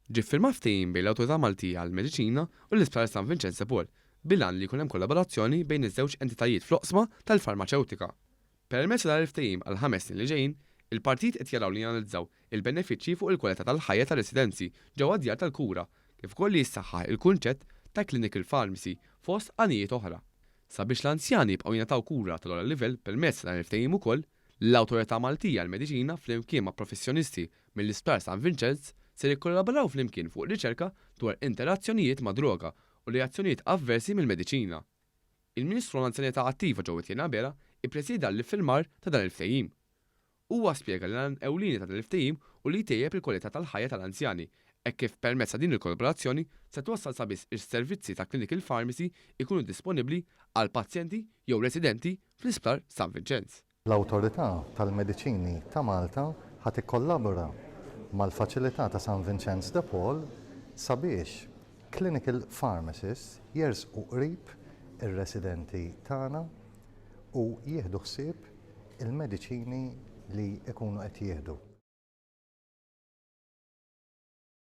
Ġie ffirmat ftehim bejn l-Awtorità Maltija għall-Mediċina u l-Isptar San Vinċenz de Paul bil-għan li jkun hemm kollaborazzjoni bejn iż-żewġ entitajiet fl-oqsma tal-farmaċewtika. Permezz ta' dan il-ftehim għall-ħames snin li ġejjin, il-partijiet qed jaraw li janalizzaw il-benefiċċji fuq il-kwalità tal-ħajja tar-residenzi ġewwa d-djar tal-kura kif ukoll li jissaħħaħ il-kunċett ta' clinical pharmacy fost għanijiet oħra. Sabiex l-anzjani jibqgħu jingħataw kura tal-ogħla livell permezz ta' dan il-ftehim ukoll, L-Awtorità Maltija għall-Mediċina flimkien ma' professjonisti mill-Isptar San Vinċenz ser jikkollaboraw flimkien fuq riċerka dwar interazzjonijiet ma' droga u reazzjonijiet avversi mill-mediċina. Il-Ministru għall-Anzjanità Attiva Jo Etienne Abela ippresieda l-iffirmar ta' dan il-ftehim. Huwa spjega li l-għan ewlieni ta' dan il-ftehim hu li jtejjeb il-kwalità tal-ħajja tal-anzjani hekk kif permezz ta' din il-kollaborazzjoni se twassal sabiex is-servizzi ta' clinical pharmacy ikunu disponibbli għal pazjenti jew residenti fl-Isptar San Vinċenz. L-Awtorità tal-Mediċini ta' Malta ħa tikkollabora mal-Faċilità ta' San Vinċenz de Paul sabiex clinical pharmacists jersqu qrib ir-residenti tagħna u jieħdu ħsieb il-mediċini li jkunu qed jieħdu.